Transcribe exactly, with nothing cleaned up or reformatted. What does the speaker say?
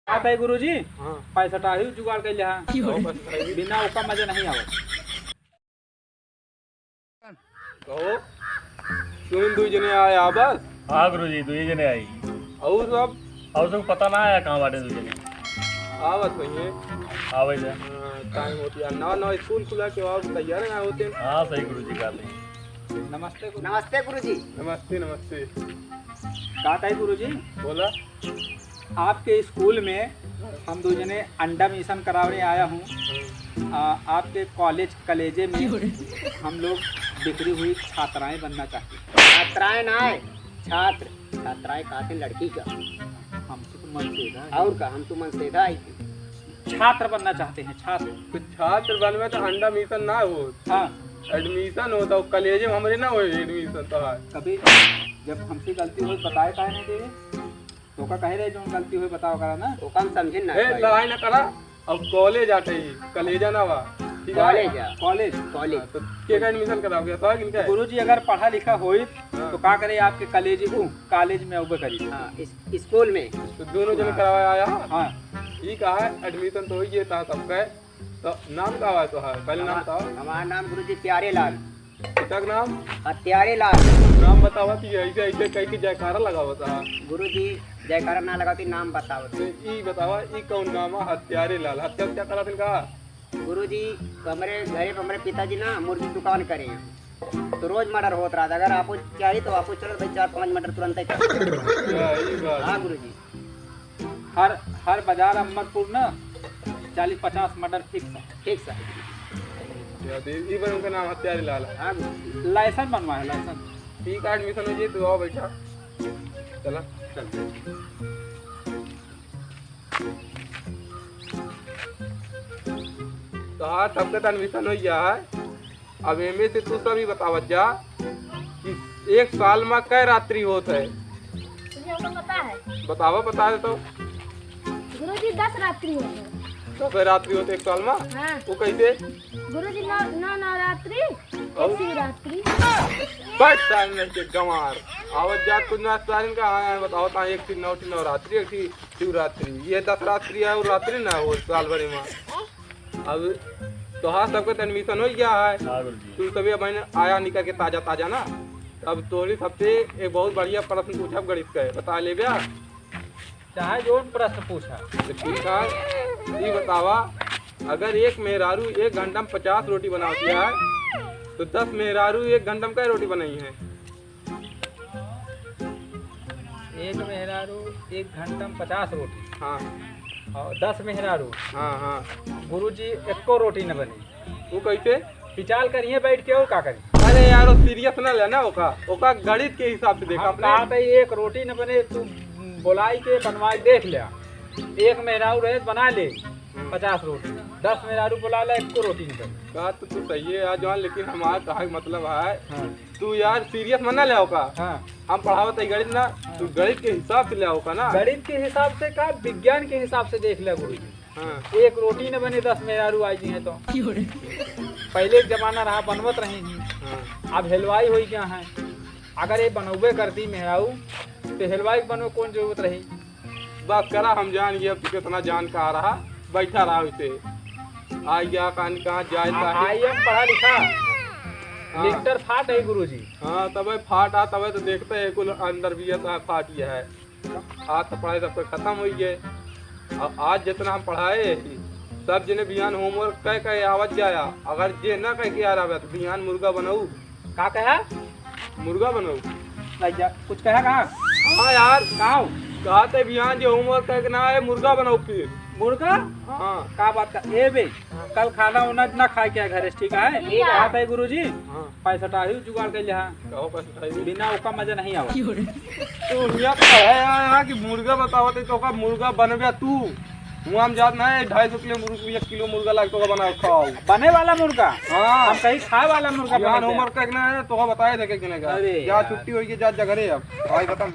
बात है गुरुजी, हाँ। पैसा टाही जुगाड़ कर लिया। हाँ, बस भाई। बिना ओका मजा नहीं आवत। कहो, तुम दुई जने आए आ बस? हाँ गुरुजी, दुई जने आई। और सब? और सब पता ना आया कहाँ बाटे दुई जने। आवत होइए। आवे जा। हाँ, टाइम होती है। नवा नवा स्कूल खुला के और तैयार ना होते। हाँ, सही गुरुजी कहते हैं। नमस्ते गुरु। नमस्ते गुरुजी। नमस्ते, नमस्ते। का ताई गुरुजी? बोला। आपके स्कूल में हम दो जने अंडा मिशन करावने आया हूँ। आ, आपके कॉलेज, कॉलेजे में हम लोग बिखरी हुई छात्राएं बनना चाहते हैं। छात्राएं ना है, छात्र। छात्राएं कहते हैं लड़की का। हम तो मन से था। और का, हम तो मन से था ही। छात्र बनना चाहते हैं, छात्र। तो छात्र बनवे तो अंडा मिशन ना हो। हाँ। एडमिशन होता हो, कॉलेज में हमरे ना हो एडमिशन तो है। कभी जब हमसे गलती हो बताए काहे नहीं देवे? तो का कहे रहे जो गलती हो बताओ करा ना। ओका हम समझे ना ए, भाई। लड़ाई ना करा। अब कॉलेज आते ही, कॉलेज ना बा। ठीक है? कॉलेज है। कॉलेज। कॉलेज। हाँ, तो के का एडमिशन कराओगे? तो किनका है? गुरुजी अगर पढ़ा लिखा होई हाँ। तो का करे आपके कॉलेज, उ, कॉलेज में उबे करी। हाँ, इस, स्कूल में। तो दोनों जने हाँ। करावे आया? हाँ। ठीक है, एडमिशन तो होई गया था सबका। तो नाम का हुआ तो है? पहले नाम हमार, बताओ। हमार नाम गुरुजी प्यारे लाल। पिता का नाम? हत्यारे लाल। नाम बतावा कि ऐसे, ऐसे कह के जयकारा लगावत है। गुरुजी, जयकारा ना लगावती, नाम बतावत। तो ई बतावा, ई कौन नाम है? हत्यारे लाल। हत्या, हत्या करा दिन का? गुरुजी, हमरे घरे पे हमरे पिताजी ना मुर्गी दुकान करे हैं। तो रोज मर्डर होत रहा था। अगर आपको चाहिए तो आपको चलो भाई, चार पांच मर्डर तुरंत ही कर। अच्छा, ई बात। हाँ गुरुजी। हर, हर बाजार अमरपुर ना चालीस पचास मर्डर फिक्स है। फिक्स है। या दे, ई बार उनका नाम हत्यारे लाल है। हाँ गुरुजी। लाइसेंस बनवा है, लाइसेंस। ठीक है, एडमिशन हो जाए, तू आओ बैठा। चला। चल। तो हाँ, सबका तो एडमिशन हो गया है। अब एमे से तू सब ही बतावत जा कि एक साल में कै रात्रि होत है? तुझे हमको पता है। बतावा, बता दे तो। गुरुजी, दस रात्रि होत है। दस रात्रि होत है एक साल में? हाँ। वो कैसे? गुरुजी, नौ, नौ नवरात्रि, एक और? शिवरात्रि। बस टाइम नहीं के गंवार। आवत जात कुछ ना सारिन का, हाँ, हाँ, बतावत हाँ, एक ठे नौ ठे नवरात्रि, एक ठे शिवरात्रि। ये दस रात्रि है और रात्रि ना हो साल भर में। अब तोहार सबके तो एडमिशन हो गया है। हाँ गुरुजी। तू सभी अब आया निकल के ताजा ताजा ना। अब तोहरी सबसे एक बहुत बढ़िया प्रश्न पूछब गणित का, बता लेब्या? चाहे जौन प्रश्न पूछा। तो ठीक है, ई बतावा, अगर एक मेहरारू एक घंटा में पचास रोटी बनावती है, तो दस मेहरारू एक घंटा में कै रोटी बनाई है? एक मेहरारू एक घंटा में पचास रोटी। हाँ। और दस मेहरारू। हाँ, हाँ। गुरुजी, एको रोटी न बनी। वो कैसे? विचार करिए बैठ के, और का करी? अरे यार, वो सीरियस ना लेना, ओका, ओका गणित के हिसाब से देखा हम अपने। कहा था, एक रोटी न बने, तू बोलाई के बनवा के देख ले। एक मेहरारू रहे, बना ले हम्म। पचास रोटी, दस मेहरारू बोला ले, एको रोटी न बने। बात तो तू सही है यार जवान, लेकिन हमारा कहा मतलब है, हाँ। तू यार सीरियस मत ना ले ओका। हाँ। हम पढ़ावत है गणित ना, हाँ। तू गणित के हिसाब से ले ओका ना। गणित के हिसाब से का, विज्ञान के हिसाब से देख ले गुरुजी। हाँ। एक रोटी न बने, दस मेहरारू आई जी हैं तो। पहले एक जमाना रहा, बनवत रही थी। हाँ। अब हलवाई हो गया है। अगर ये बनौबे करती मेहरारू, तो हलवाई के बनवे कौन जरूरत रही? बस करा, हम जान गए अब तू कितना जान का रहा, बैठा रहा उसे। आ गया कहानी कहाँ जाए आ, का है। आई एम पढ़ा लिखा। हाँ। लिट्टर फाट है गुरुजी। हाँ, तबे फाट आ, तबे तो देखते हैं कुल अंदर भी है, तो फाट गया है। आज तो पढ़ाई सबके खत्म हो गए। अब आज जितना हम पढ़ाए, सब जने बिहान होमवर्क कह के आवत जाया। अगर जे ना कह के आ रहा तो बिहान मुर्गा बनाऊ। का कहा? मुर्गा बनाऊ। नहीं जा, कुछ कहा कहा? हाँ यार। का हो? कहा ते बिहान जे होमवर्क कह के ना आए, मुर्गा बनाऊ फिर। मुर्गा? हाँ। का बात का? ए बे, कल खाना उना ना खाए के घरे, ठीक है? ठीक है। बात है गुरुजी। हाँ। पैसा टाही जुगाड़ कर ले, हाँ। कहो पैसा टाही? बिना ओका मजा नहीं आवा। तू यहाँ पढ़े आया है कि मुर्गा बतावत है, तो ओका मुर्गा बनबे तू। हुआ हम जात ना है, ढाई सौ किलो मुर्गा, एक किलो मुर्गा लाग तो ओका बना के खाओ। बने वाला मुर्गा? हाँ। हम कहीं खाए वाला मुर्गा बिहान बने होमवर्क करना है, तो ओका बताए थे कि नहीं का? अरे जा यार। छुट्टी होई के जा, जा घरे अब। भाई खत्म।